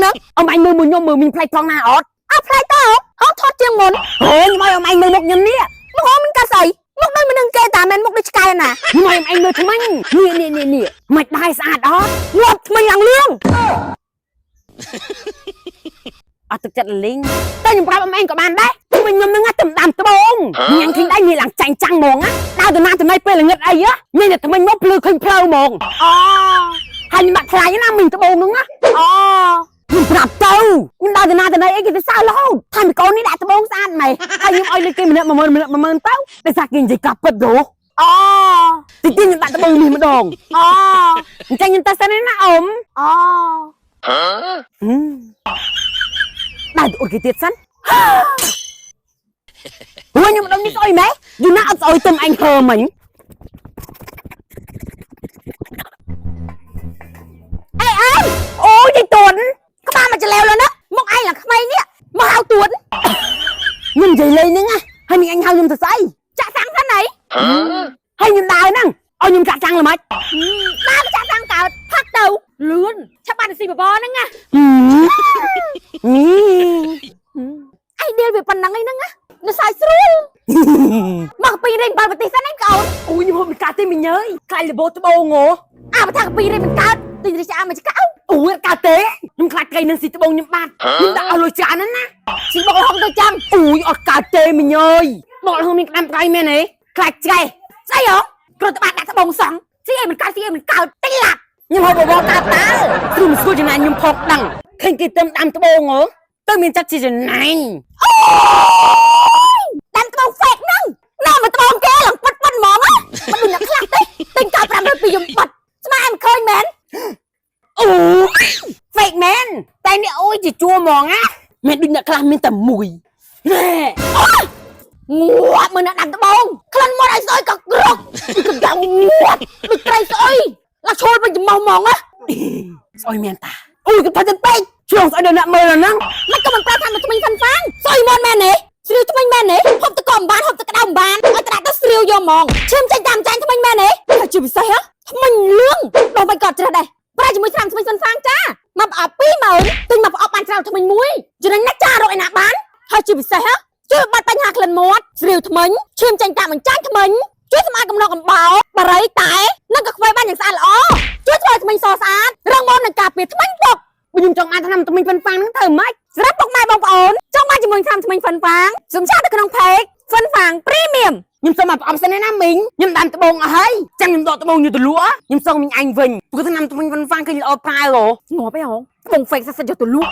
ហ្នឹង អ៊ំអញមើលមួយខ្ញុំមើលមានប្លែកផងណាអត់ អើប្លែកតើហងថត់ជាងមុន អូខ្ញុំឲ្យអ៊ំអញមើលមុខខ្ញុំនេះ មុខហងមិនកាត់ស្អីមុខដូចមនុស្សគេតាមែនមុខដូចឆ្កែណា ខ្ញុំឲ្យអ៊ំអញមើលថ្មិញនេះនេះនេះនេះមិនដែរស្អាតអត់ ងាប់ថ្មិញឡើងលឿង អត់ទឹកចិត្តលីងតែខ្ញុំប្រាប់អ៊ំអញក៏បានដែរថ្មិញខ្ញុំនឹងតែដាំត្បូងញ៉ាំឃើញដែរនេះឡើងចាញ់ចាំងហ្មងណាដើរទៅណាទៅណីពេលល្ងឹតអីមានតែថ្មិញមកភ្លឺឃើញផ្លូវហ្មង អូ ហើយខ្ញុំបាក់ថ្លៃណាមីងត្បូងហ្នឹងណា អូ ខ្ញុំប្រាប់ទៅខ្ញុំដើរទៅណាទៅណីអីគេទៅសើរហូតថាមីកូននេះដាក់ត្បូងស្អាតម៉េចហើយខ្ញុំឲ្យលុយគេម្នាក់10000ម្នាក់10000ទៅដោយសារគេនិយាយកាប់ពិតទៅ អូ ទីទីខ្ញុំដាក់ត្បូងនេះម្ដង អូ អញ្ចឹងខ្ញុំទៅសិនណាអ៊ំ អូ ដើរទៅអ៊ុតគេទៀតសិនរួខ្ញុំម្ដងនេះស្អុយម៉េះយូរណាស់អត់ស្អុយទឹមអញហឺមិញ អេអេ អូយយទួន ក្បាលមកចលែវលើណាមុខឯងឡើងក្មេងនេះមកហៅទួន ខ្ញុំនិយាយលេងហ្នឹងណាហើយនឹងអញហៅខ្ញុំទៅស្អី ចាក់សាំងសិនអី ហើយខ្ញុំដើរហ្នឹងឲ្យខ្ញុំចាក់ចាំងល្មិច ដើរចាក់សាំងកើតផឹកទៅលឿនឆាប់បានទៅស៊ីបបរហ្នឹងណា នេះ អីដៀលវាប៉ុណ្ណឹងអីហ្នឹងណានៅសាយស្រួលមកពីរេងបាល់ប្រទេសសិនឯងកូន អូយខ្ញុំហូបមិនកើតទេមីញើយខ្លាចលបោត្បូងហ៎ អាបើថាកាពីរេងមិនកើតទិញរិះឆ្អាមកចកៅ អូយអត់កើតទេខ្ញុំខ្លាចត្រីនឹងស៊ីត្បូងខ្ញុំបាត់ខ្ញុំដាក់អស់លុយច្រើនណាស់ណា ស៊ីបុកលហុងទៅចាំ អូយអត់កើតទេមីញើយបកលហុងមានក្តាំប្រៃមែនទេខ្លាចច្រេះ ស្អីហ៎គ្រាន់តែបានដាក់ត្បូងសង់ស៊ីអីមិនកើតស៊ីអីមិនកើតតិចឡាប់ ខ្ញុំហូបបបរកើតតើព្រោះមិនស្គាល់ចំណាញ់ខ្ញុំផកដឹងឃើញគេទឹមដាំត្បូងហ៎ទៅមានចិត្តជាចំណាញ់ អូយដាំត្បូងហ្វេកហ្នឹងណាមកត្បូងគេឡើងប៉ិតប៉ិតហ្មងណាមិនដូចអ្នកខ្លះទេទិញកៅ500ពីយំបាត់ស្មានឯងមិនឃើញមែន អូយ fake មែនតែនេះអូយជាជួហ្មងណាមិនដូចអ្នកខ្លះមានតែមួយណែ ងាប់មើលអ្នកដាំត្បូងក្លិនមាត់ឲ្យស្អុយក៏ក្រុកកណ្ដៅងាប់ដូចត្រីស្អុយឡើងឈួលវិញច្មោះហ្មងណា ស្អុយមែនតាអូយគាត់ថាទៅពេកឆ្លងស្អុយដល់អ្នកមើលហ្នឹង មិនក៏មិនប្រាប់ថាមកថ្មិញហ្វាន់ហ្វាងស្អុយមាត់មែនទេស្រាវថ្មិញមែនទេហូបទឹកក៏មិនបានហូបទឹកក្តៅមិនបានឲ្យត្រាក់ទៅស្រាវយកហ្មងឈាមចេញតាមចាញ់ថ្មិញមែនទេហើយជាពិសេសហ៎ថ្មិញលឿងដល់មិនក៏ច្រេះដែរប្រើជាមួយថ្នាំថ្មិញហ្វាន់ហ្វាងចាមកប្រអប់20000ទិញមកប្រអប់បានច្រើនថ្មិញមួយចំណេញណាស់ចារកឯណាបានហើយជាពិសេសហ៎ជួយបាត់បញ្ហាក្លិនមាត់ស្រាវថ្មិញឈាមចេញតាមអញ្ចាញថ្មិញជួយសម្អាតកំណកកំបោបារីតែនិងក៏ខ្វៃបានយ៉ាងស្អាតល្អជួយធ្វើឲ្យថ្មិញសស្អាតរឹងមាំនិងការពារថ្មិញពុក បើខ្ញុំចង់បានថ្នាំថ្មិញហ្វាន់ហ្វាងហ្នឹងធ្វើម៉េច សម្រាប់ពុកម៉ែបងប្អូនចង់បានជាមួយថ្នាំថ្មិញហ្វិនហ្វាងសូម chat ទៅក្នុង page ហ្វិនហ្វាង Premium ខ្ញុំសុំមកប្រអប់សិនណាមីងខ្ញុំដាំត្បូងអស់ហើយចាំខ្ញុំដកត្បូងយកទៅលក់ខ្ញុំសុំមីងអញវិញព្រោះថ្នាំថ្មិញហ្វាន់ហ្វាងឃើញល្អប្រើហ៎ ងាប់ឯងហងបង fake សាសិតយកទៅលក់